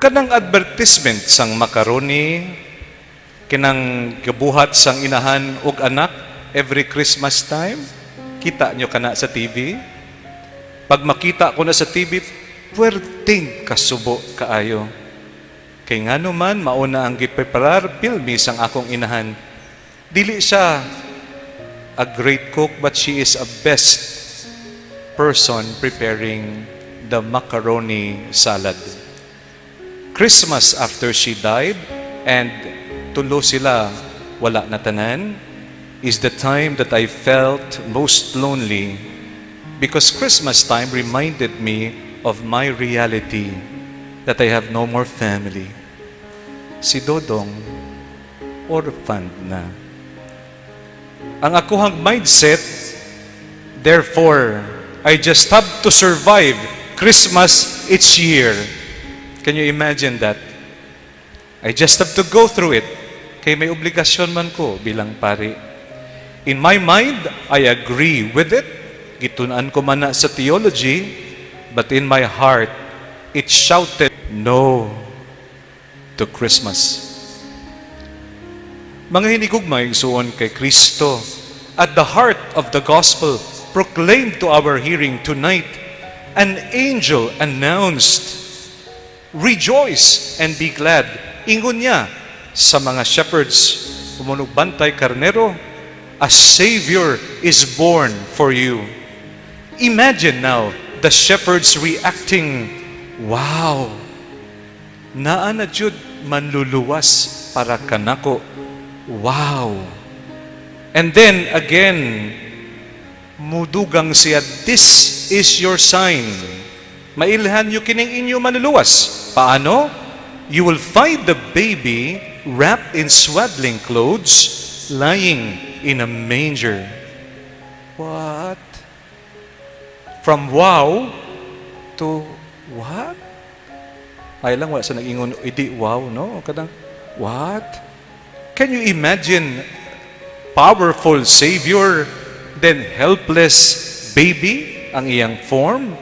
Kanang advertisement sang macaroni, kinang gabuhat sang inahan ug anak every Christmas time, kita nyo kana sa TV? Pag makita ko na sa TV, puwerteng kasubo kaayo. Kay ngano man mauna ang gipreparar pilmi sang akong inahan. Dili siya a great cook, but she is a best person preparing the macaroni salad. Christmas after she died and tulo sila wala na tanan is the time that I felt most lonely because Christmas time reminded me of my reality that I have no more family. Si Dodong, orphan na. Ang akuhang mindset, therefore, I just have to survive Christmas each year. Can you imagine that? I just have to go through it. Kay may obligasyon man ko bilang pari. In my mind, I agree with it. Gitun-an ko man na sa theology, but in my heart, it shouted no to Christmas. Mga hinigugma, igsuon kay Kristo, at the heart of the gospel proclaimed to our hearing tonight, an angel announced, "Rejoice and be glad." Ingon niya sa mga shepherds, bantay karnero, "A Savior is born for you." Imagine now the shepherds reacting, "Wow, naa na jud manluluwas para kanako. Wow." And then again, mudugang siya, "This is your sign. Mailhan nyo kining inyo manluluwas. Paano? You will find the baby wrapped in swaddling clothes, lying in a manger." What? From wow to what? Ay lang, wala sa nag-ingon, idi wow, no? Kanang, what? Can you imagine powerful Savior, then helpless baby ang iyang form?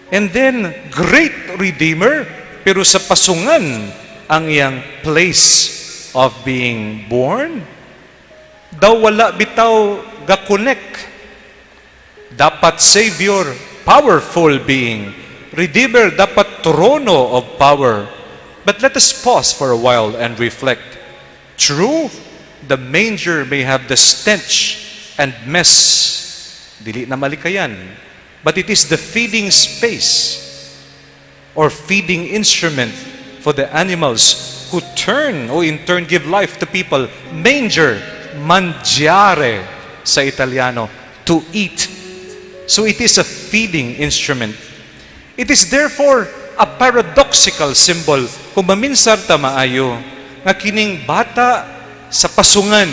And then, great Redeemer, pero sa pasungan ang iyang place of being born? Daw wala bitaw ga-connect. Dapat Savior, powerful being. Redeemer, dapat trono of power. But let us pause for a while and reflect. True, the manger may have the stench and mess. Dili na malikayan. But it is the feeding space or feeding instrument for the animals who in turn give life to people. Manger, mangiare sa Italiano, to eat. So it is a feeding instrument. It is therefore a paradoxical symbol kung maminsar ta maayo nga kining bata sa pasungan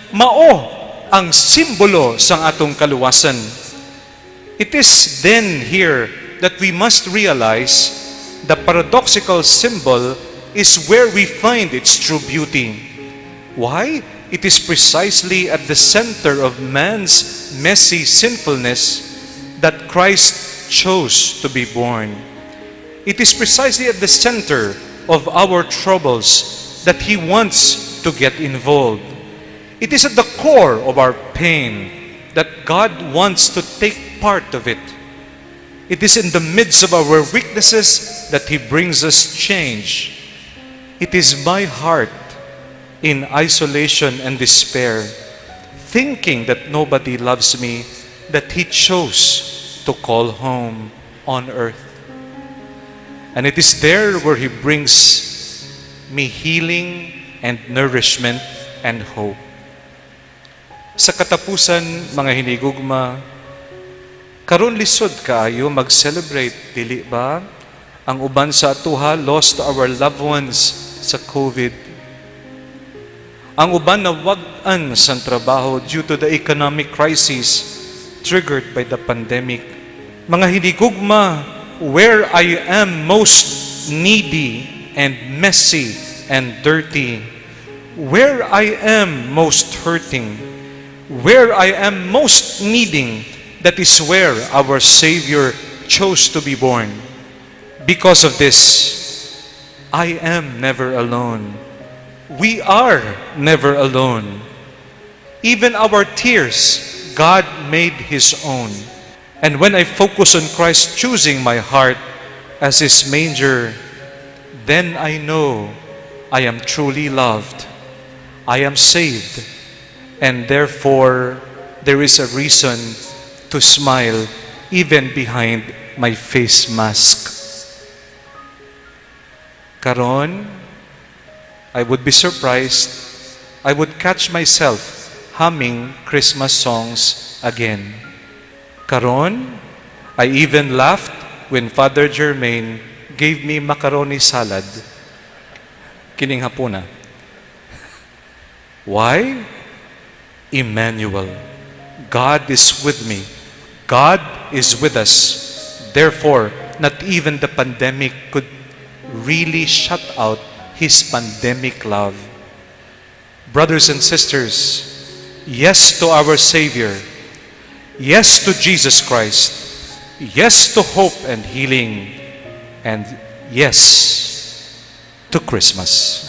mao ang simbolo sang atong kaluwasan. It is then here that we must realize the paradoxical symbol is where we find its true beauty. Why? It is precisely at the center of man's messy sinfulness that Christ chose to be born. It is precisely at the center of our troubles that He wants to get involved. It is at the core of our pain that God wants to take part of it. It is in the midst of our weaknesses that He brings us change. It is my heart in isolation and despair, thinking that nobody loves me, that He chose to call home on earth. And it is there where He brings me healing and nourishment and hope. Sa katapusan, mga hinigugma, karon lisod kaayo mag-celebrate, dili ba? Ang uban sa atuha lost our loved ones sa COVID. Ang uban nawag-an sa trabaho due to the economic crisis triggered by the pandemic. Mga hinigugma, where I am most needy and messy and dirty, where I am most hurting, where I am most needing, that is where our Savior chose to be born. Because of this, I am never alone. We are never alone. Even our tears, God made His own. And when I focus on Christ choosing my heart as His manger, then I know I am truly loved. I am saved. And therefore, there is a reason to smile even behind my face mask. Karon, I would be surprised. I would catch myself humming Christmas songs again. Karon, I even laughed when Father Jermaine gave me macaroni salad kining hapuna. Why? Emmanuel. God is with me. God is with us. Therefore, not even the pandemic could really shut out His pandemic love. Brothers and sisters, yes to our Savior. Yes to Jesus Christ. Yes to hope and healing. And yes to Christmas.